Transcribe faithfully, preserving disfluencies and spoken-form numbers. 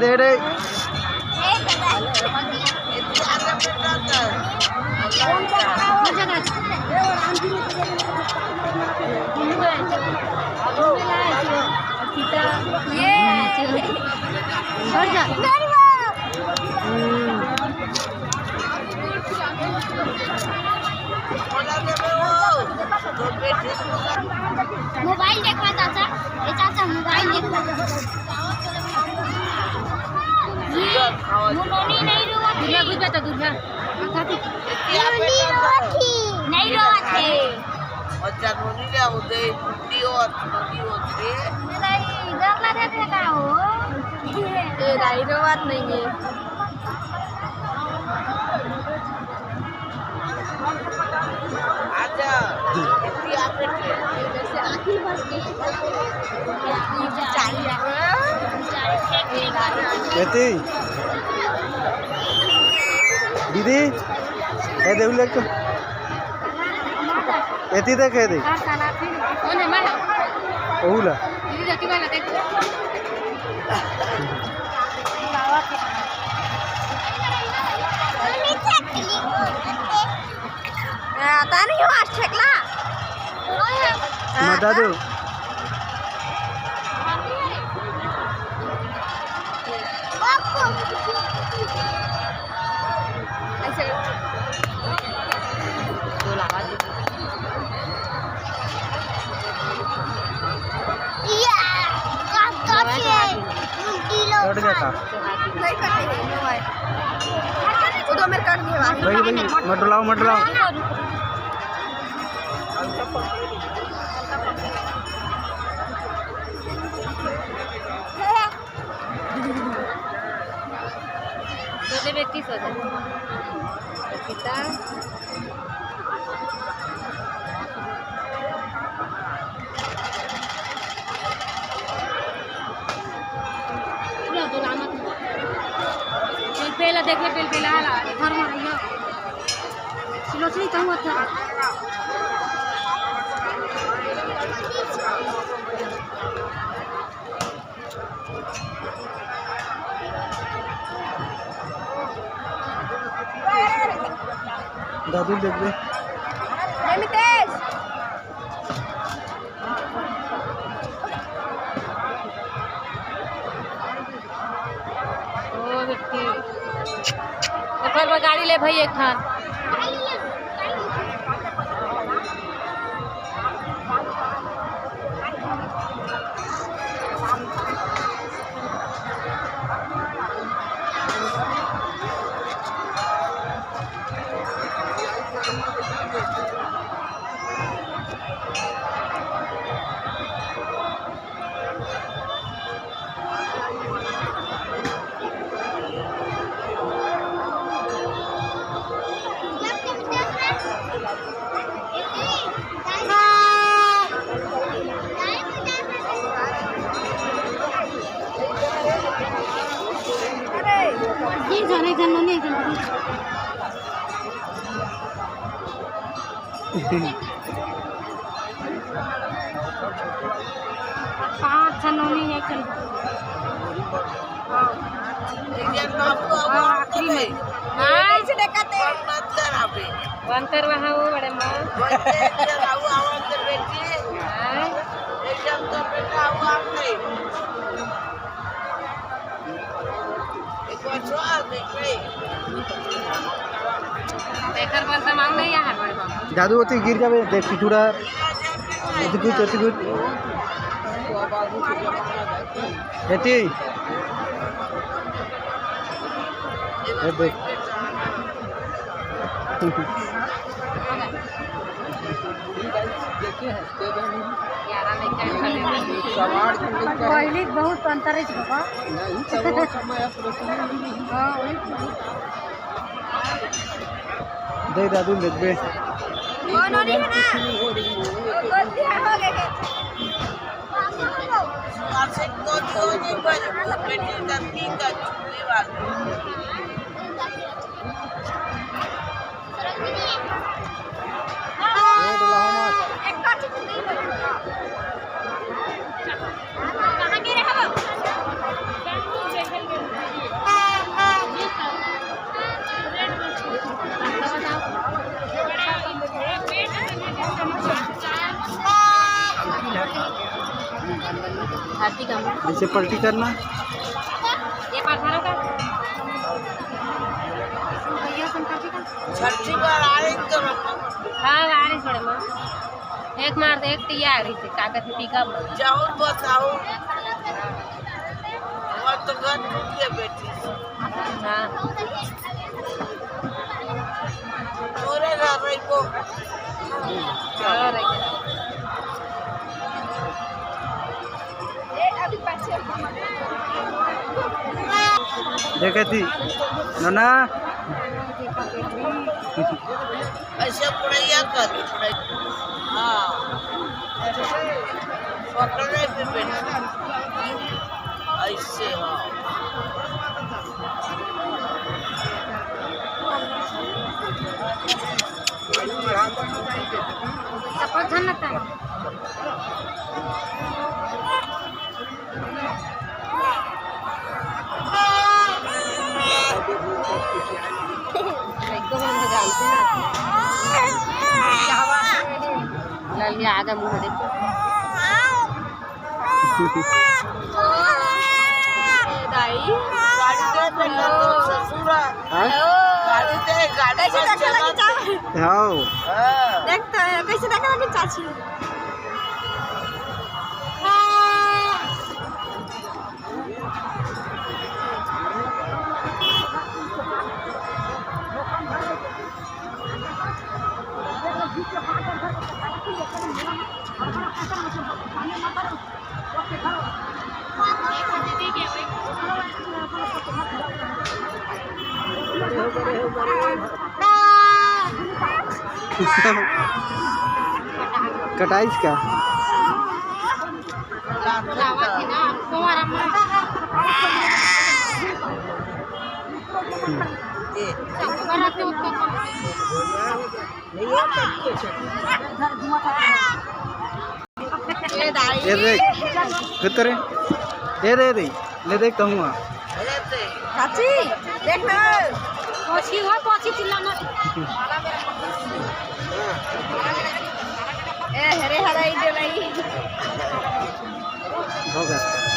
रे, रे। मोबाइल देखवा चाचा, ए चाचा मोबाइल देखवा। ये मुनोनी नहीं रोवत है। दूर जा, दूर जा। नहीं रोवत है। अच्छा, नोनी ले आओ दे, नोनी होत, नोनी होत रे। नहीं, डर लगे थे का हो? ए, नहीं रोवत नहीं है। एती दीदी, ए देख ले तो। एती देख, ए देख। ओहू ला। हाँ, तानी हो आज ठेकला। हाँ, दादू। ऐसे। कट गया था। नहीं कट रही है, वो है। वो तो मेरे कट गया। भाई, भाई, मत डलाओ, मत डलाओ। दो व्यक्ति सो जाए। पूरा बोला मत। पेल पेला देख ले, पेल पेला आला, घर में रहियो। सिलोचनी कहूँ अच्छा। दादू देख दे। ए मितेश। ओ बेटी। ओकर बर गाड़ी ले भई एक ठन। पाँच छह नोनी है, चल। हाँ। हाँ, आखिरी में। हाँ। अंतर वहाँ वो बड़े माँ। हाँ। एकर मन त मांग नहीं यहाँ बड़े बाबू। दादू, ओती गिर जाबे, देख पिछुड़ा। एती कुछ, एती कुछ। एती। ए देख। पहले बहुत अंतर है बाबा। नहीं, तो वो समय अब रसोई में नहीं। हाँ, वही तो। दे दादू, देखबे। कौन हो रही है ना? वो गोद लिया हो गए के। हाथी का मुंह। ऐसे पलटी करना। ये पाथरों का। भैया शंकर जी का। छठी बार आए तो हाँ, आ रही थोड़े माँ। एक मार दे, एक टिया आ रही थी, कागज में टीका मार। जाओ बताओ। हमार तो घर टूट गया बेटी। हाँ। तोरे घर रही को। हाँ, रही। देखे थी नोना। ऐसे बुढ़ैया कर दी, बुढ़ैया। हाँ। पकड़े पे बैठ। ऐसे, हाँ। चप्पल झन लगता है। एकदम हम जानते हैं। क्या बात है? ललिया आगे मुंह देखो। दाई। गाड़ी दे बेटा, तो ससुर है। हाँ? गाड़ी दे, गाड़ी कैसे बस देखे चला। लगी चाची? हाँ। हाँ। देखता है, कैसे देखे लगी चाची? कटाइस का? ए रे, कितरे? ए रे रे, ले देख कहूँ। चाची, देख ना। पोछी हो, पोछी चिल्ला ना। ए, हरे हराई डोलाई। होगा।